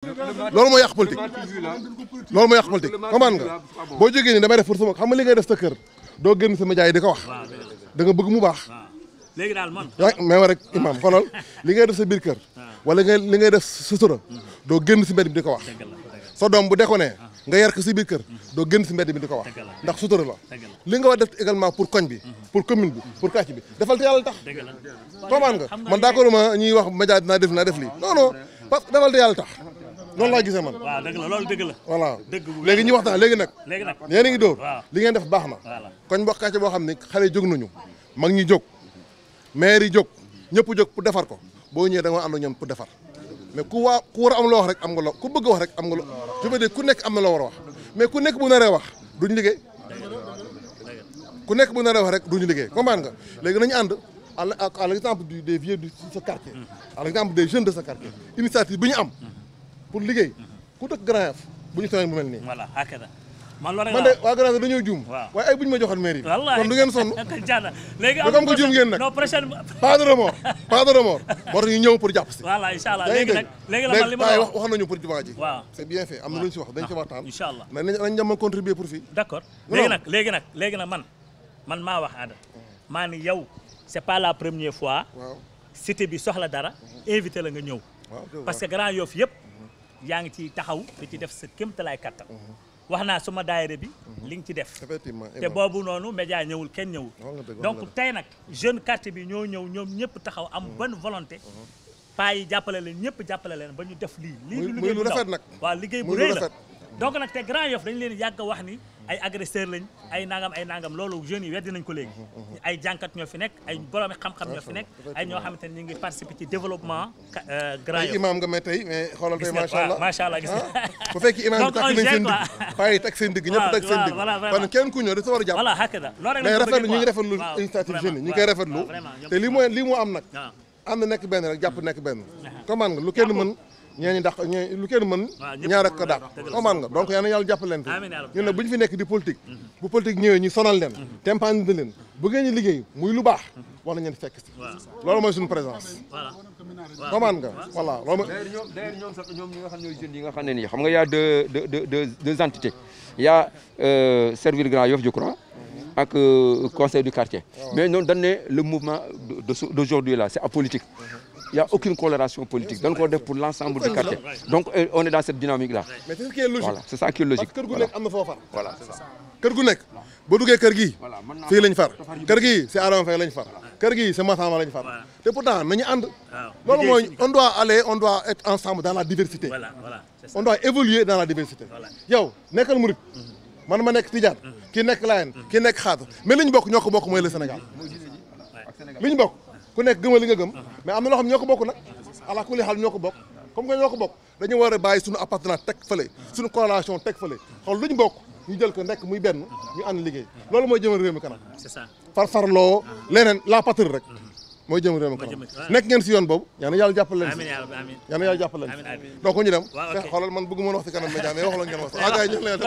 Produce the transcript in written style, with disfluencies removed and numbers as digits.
loolu mooy yàq politique loolu mooy yàq politique comment nga boo jógee ni damay def pour sama xam nga li ngay def sa kër doo génn sa média yi di ko wax da nga bëgg mu baax léegi daal man mais wa rek imam xoolal li ngay def sa biir kër wala li ngay def sutura doo génn si mbedd bi di ko wax sa doom bu déconné nga yar ko si biir kër doo génn si mbedd bi di ko wax ndax sutura la li nga war def également pour koñ bi pour commune bi pour quartier bi defal te yàlla tax comment nga man d'accord ma ñuy wax média dinaa def lii non non parce que defal te yàlla tax noonu laa gisee man. waaw dëgg la loolu dëgg la. voilà léegi ñu waxtaan léegi nag. yéen a ngi dóor li ngeen def baax na. koñ boo quartier boo xam ne xale yi jóg nañu mag ñi jóg maire yi jóg ñëpp jóg pour defar ko boo ñëwee da nga ànd ak ñoom pour defar mais ku war a am loo wax rek am nga loo ku bëgg wax rek am nga loo je veux dire ku nekk am na loo war a wax mais ku nekk bu naree wax duñ liggéey ku nekk bu naree wax rek duñu liggéey comprendre nga léegi nañu ànd à l'exemple des vieux de ce quartier à l'exemple des jeunes de ce quartier initiative bi ñu am pour liggéey ku dëkk Grand Yoff bu ñu soññ bu mel nii. voilà hakada man loolu man de waa Grand Yoff dañoo juum. waaye ay bu ñu ma joxoon mairie. kon du ngeen sonn. léegi am ko juum ngeen nag. non prochaine. pas de remords pas de remords. moo tax ñu ñëw pour jàpp si. voilà incha allah léegi nag léegi la man li ma wax nañu pour jumaa ji. waaw c'est bien fait am na lu ñu si wax dañ si waxtaan. incha allah mais nañ dem contribuer pour fii. d'accord léegi nag man maa wax Ada maa ni yow c'est pas la première fois. waaw cité bi soxla dara invité la nga ñëw. parce que Grand Yoff yëpp yaa ngi ci taxaw di ci def sa kéemtalaay kattan wax naa suma daayira bi li nga ci def te boobu noonu média ñëwul kenn ñëwul donc tey nag jeune quartier bi ñoo ñëw ñoom ñëpp taxaw am bonne volonté paa yi jàppale leen ñëpp jàppale leen ba ñu def lii liggéey bu rafet nag waaw liggéey bu rëy la donc nag te Grand Yoff dañ leen yàgg a wax ni ay agresseur lañ ay nangam loolu jeunes yi weddi nañ ko léegi ay jànkat ñoo fi nekk ay boroomi xam-xam ñoo fi nekk ay ñoo xamante ne ñu ngi participer ci développement Grand Yoff imam nga mais tey mais xoolal tey macha allah gis nga bu fekkee imam bi takk nañ seen digg paa yi teg seen digg ñëpp teg seen digg kon kenn ku ñëw da sa war a jàpp voilà hakada mais rafetlu ñu ngi rafetlu initiative jeunes yi ñu ngi koy rafetlu te lii moo am nag ànd nekk benn rek jàpp nekk benn comment nga lu kenn mën ñeeni ndax lu kenn mën ñaar ak ko dàq comprendre nga donc yal na yàlla jàppale leen ñun nag bu ñu fi nekk di politique bu politique ñëwee ñu sonal leen tempani de leen bu ngeen ñu liggéey muy lu baax war nañ leen fekk si loolu mooy suñu présence comprendre nga voilà loolu d'ailleurs ñoom sax ñoom ñi nga xam ñooy jeunes yi nga xam ne nii xam nga y a deux entités y a Servir Grand Yoff je crois ak conseil du quartier mais ñoom dañ ne le mouvement d'aujourd'hui là c'est apolitique. Il n'y a aucune coloration politique. Donc, on est pour l'ensemble du quartier. Donc, on est dans cette dynamique-là. Mais c'est ce qui est logique. Voilà, c'est ça qui est logique. Parce que kër gu nekk am na foo far. Voilà, c'est ça. Kër gu nekk boo duggee kër gii fii lañ far kër gii c'est Adama Faye lañ far kër gii c'est Massamba lañ far te pourtant nañu ànd. loolu mooy on doit être ensemble dans la diversité. On doit évoluer dans la diversité. yow nekkal murit man ma nekk Tijaan kii nekk Laayeen kii nekk Xaadir mais li ñu bokk ñoo ko bokk mooy le Sénégal li ñu bokk. ku nekk gëmal li nga gëm mais am na loo xam ñoo ko bokk nag ala kulli xaal ñoo ko bokk comme que ñoo ko bokk dañu war a bàyyi suñu appartenance teg fële suñu corrélation teg fële xool lu ñu bokk ñu jël ko nekk muy benn ñu ànd liggéey loolu mooy jëmal réew mi kanam c'est ça farfarloo leneen la patrie rek mooy jëmal réew mi kanam nekk ngeen si yoon boobu yaa na yàlla jàppale leen yaa na yàlla jàppale leen donc ñu dem xoolal man bëgg mën wax si kanam média mais wax la ngeen wax gars yi ñu leen